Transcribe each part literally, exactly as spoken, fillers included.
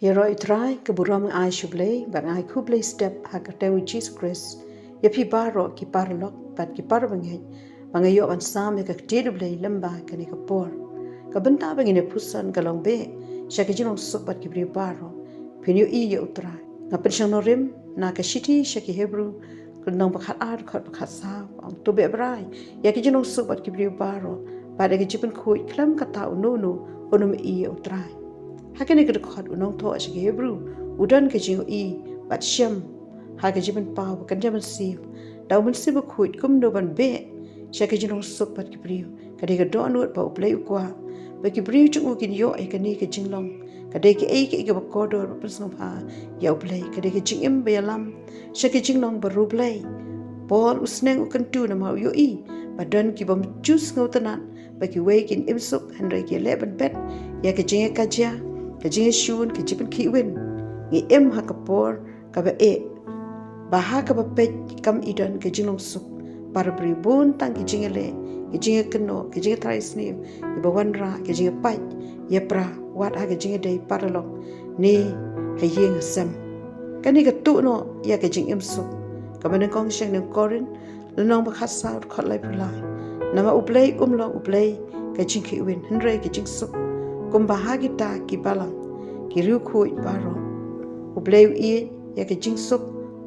Ïaroh ïa U Trai, ka burom nga ai sha U Blei, bad nga ai khublei step ha ka kyrteng U Jisu Khrist ïa phi baroh ki paralok bad ki parabangeit, ba nga ïoh ban sam ïa ka ktien U Blei lyngba kane ka por. Ka bynta ba ngin ïa pyrshang ka long beh sha ka jinglong suk bad ki briew baroh. Phin ïohi ïa U Trai. Nga pynshong nongrim na ka shithi sha ki Hebru, ka lynnong ba khatar, dkhot ba khatsaw, ong: To beh bha ïa ka jinglong suk bad ki briew baroh, bad ïa ka jingpynkhuid, khlem kata uno uno un ym ïohi ïa U Trai. Ha kane ka dkhot u nongthoh sha ki Hebru u don ka jingïohi bad shem ha ka jingpynpaw ba kan ïa mynsiem da U Mynsiem Bakhuid kumno ban beh sha ka jinglong suk bad ki briew. Ka dei ka dohnud ba U Blei u kwah ba ki briew jong u kin ïoh ïa kane ka jinglong. Ka dei kaei kaei kaba kordor ba pynsngewbha ïa U Blei. Ka dei ka jingim ba ïalam sha ka jinglong ba riewblei Blei. Paul u sneng u kyntu namar u ïohi ba don ki bym ju sngewtynnat ba kiwei kin im suk, hynrei ki leh ban bet ïa ka jingïakajia, ka jingïashun, ka jingpynkhih win. Ngi im ha ka por kaba eh, ba ha kaba peit ki kam i don ka jinglong suk. Para briew bun tang ki jingïaleh, ki jingïakynnoh, ki jingïatrai sniew, kiba wanrah, ki jingïapait ïapra, wat ha ka jingïadei paralok ne ha ïing ha sem. Kane ka tuh noh ïa ka jingim suk. Kaba nyngkong sha ki nong Korinth, lynnong ba khatsaw, dkhot laiphew lai: Namar U Blei um long U Blei ka jingkhih win, hynrei ka jingsuk, kumba ha kita ki balang, ki riewkhuid baroh. U Blei u ïeit ïa ka jingsuk,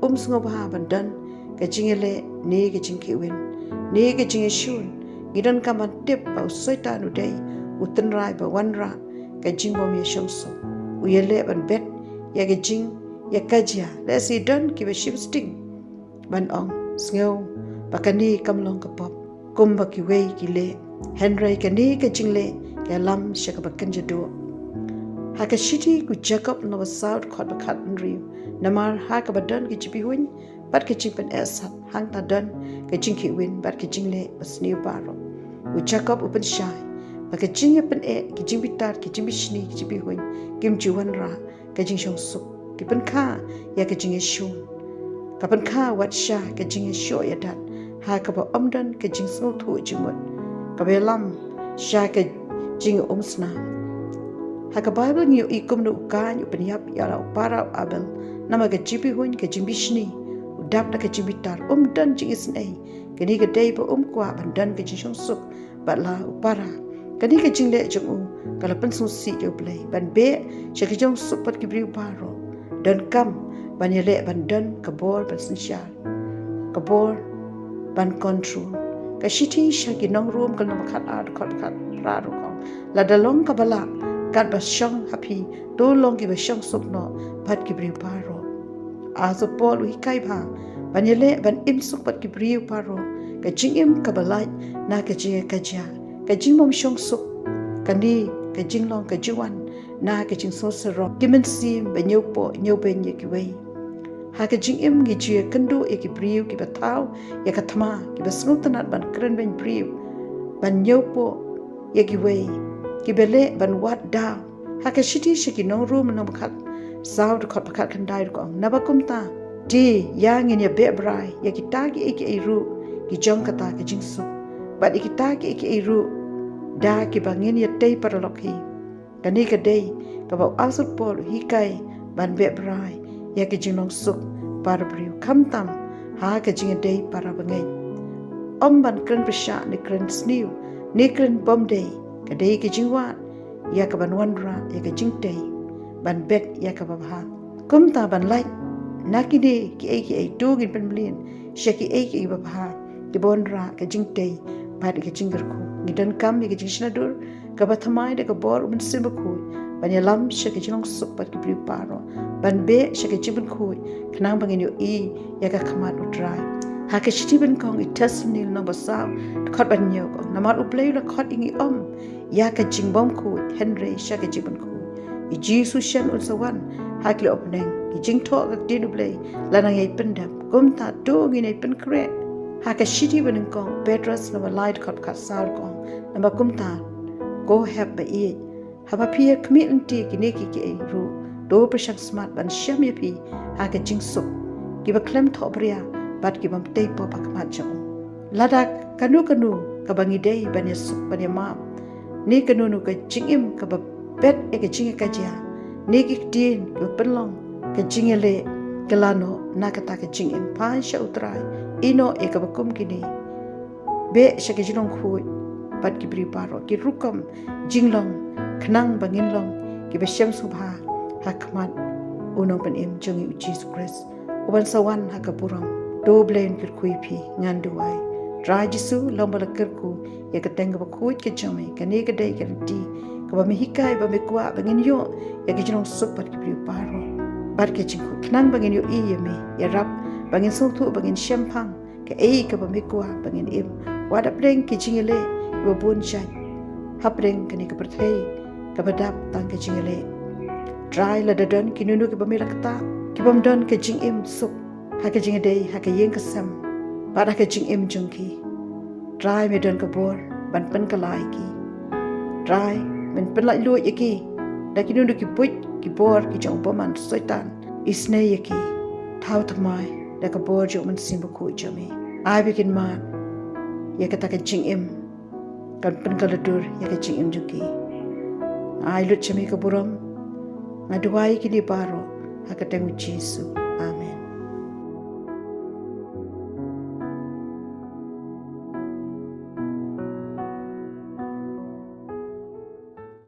um sngewbha ban don ka jingïaleh ne ka jingkhih win ne ka jingïashun. Ngi donkam ban tip ba u Soitan u dei u tynrai ba wanrah ka jingbym ïashong suk. U ïaleh ban bet ïa ka jingïakajia. Lehse don kiba shim sting ban ong, sngew ba kane kam long ka pop kumba kiwei ki leh, hynrei kane ka jingleh ka ïalam sha kaba kynja duh. Ha ka shithi u Jakob lynnong ba saw, dkhot ba khathynriew: Namar ha kaba don ka jingbihuiñ bad ka jingpyneh sat, hangta don ka jingkhih win bad ka jingleh basniew baroh. U Jakob u pynshai ba ka jingïapyneh, ka jingbitar, ka jingbishni, ka jingbihuiñ kim ju wanrah ka jingshong suk. Ki pynkha ïa ka jingïashun. Ka pynkha wat sha ka jingïashoh ïadat ha kaba ym don ka jingsngewthuh jingmut, kaba ïalam sha ka jingumsnam. Ha ka Baibl ngi ïohi kumno u Kain u pynïap ïa la u para u Abel namar ka jingbihuiñ, ka jingbishni. U dap da ka jingbitar, um don jingisynei. Kane ka dei ba um kwah ban don ka jingshong suk bad la u para. Kane ka jingleh jong u ka la pynsngewsih ïa U Blei ban beh sha ka jinglong suk bad ki briew baroh. Donkam ban ïaleh ban don ka bor ban synshar, ka bor ban control. Ka shithi sha ki nong Rom ka lynnong ba khatar, dkhot ba khatphra ruh ka ong: Lada long kaba lah, katba shong ha phi, to long kiba shong suk noh bad ki briew baroh. Apostol Paul u hikai bha ban ïaleh ban im suk bad ki briew baroh. Ka jingim kaba lait na ka jingïakajia, ka jingbym shong suk, kane ka jinglong ka jingwan na ka jingsngewsarong, ki mynsiem ba ñiewpoh ñiewbeiñ ïa kiwei. Ha ka jingim ngi ju ïakynduh ïa ki briew kiba thaw ïa ka thma, kiba sngewtynnat ban kren beiñ briew, ban ñiewpoh ïa kiwei, kiba leh ban wad daw. Ha ka shithi sha ki nong Rom lynnong ba khatsaw, dkhot ba khatkhyndai ruh ka ong: Naba kumta te, ïa ngin ïa beh bha ïa kita kiei kiei ruh ki jong kata ka jingsuk, bad ïa kita kiei kiei ruh da kiba ngin ïatei paralok hi. Kane ka dei kaba u Apostol Paul u hikai ban beh bha ïa ka jinglong suk para briew, khamtam ha ka jingïadei parabangeit. Ym ban kren pyrshah ne kren sniew ne kren bymdei. Ka dei ka jingwad ïa ka ban wanrah ïa ka jingtei, ban bet ïa kaba bha. Kumta ban lait na kine kiei kiei, to ngin pynmlien sha kiei kiei babha, kiba wanrah ka jingtei bad ka jingkyrkhu. Ngi donkam ïa ka jingshna dur kaba thymmai da ka bor U Mynsiem Bakhuid ban ïalam sha ka jinglong suk bad ki briew baroh, ban beh sha ka jingpynkhuid, khnang ba ngin ïohi ïa ka khmat U Trai. Ha ka shithi ba nyngkong i Thessaloni lynnong ba saw, dkhot ba hynñiew ka ong: Namar U Blei u la khot ïa ngi ym ïa ka jingbymkhuid, hynrei sha ka jingpynkhuid. I Jisu shen un sa wan ha ki lyoh bneng. Ki jingthoh ka ktien U Blei la nang ïai pyndep. Kumta to ngin ïai pynkhreh. Ha ka shithi ba nyngkong Petros lynnong ba lai, dkhot khatsaw ka ong: Namar kumta, ko hep ba ïeit, haba phi ïa khmih lynti kine kiei kiei ruh, to pyrshang smat ban shem ïa phi ha ka jingsuk, kiba khlem thohbria bad ki bym tei pop ha khmat jong u. Lada kano kano kaba ngi dei ban ïa suk, ban ïa map, ne kano kano ka jingim kaba bet ïa ka jingïakajia, Ne ki ktien kiba pynlong ka jingïaleh, ka la noh na kata ka jingim. Phai sha U Trai, ïehnoh ïa kaba kum kine. Beh sha ki jinglong khuid bad ki briew baroh, ki rukom jinglong, khnang ba ngin long kiba shem sngewbha ha khmat U Nongpynim jong ngi U Jisu Khrist, uban sa wan ha ka burom. To Blei un kyrkhu ïa phi, ngan duwai. Trai Jisu, long ba la kyrkhu ïa ka teng kaba khuid ka jong me, kane ka dei ka lynti kaba me hikai, ba me kwah ba ngin ïoh ïa ka jinglong suk bad ki briew baroh, bad ka jingkhuid, khnang ba ngin ïohi ïa me, ïarap ba ngin sngewthuh, ba ngin shemphang kaei kaba me kwah ba ngin im. Wat hapdeng ki jingïaleh kiba bun jait, hapdeng kane ka pyrthei kaba dap tang ka jingïaleh, Trai, lada don kino kino kiba me la ktah, kibym don ka jingim suk ha ka jingïadei, ha ka ïing ka sem, bad ha ka jingim jong ki, Trai, me don ka bor ban pynkylla ïa ki. Trai, men pynlaitluid ïa ki da kino kino ki buit ki bor ki jong u bymman Soitan, isynei ïa ki. Thaw thymmai da ka bor jong U Mynsiem Bakhuid jong me. Ai ba kin mad ïa kata ka jingim kan pynkylla dur ïa ka jingim jong ki. Ai lut sha me ka burom. Nga duwai ïa kine baroh ha ka teng U Jisu.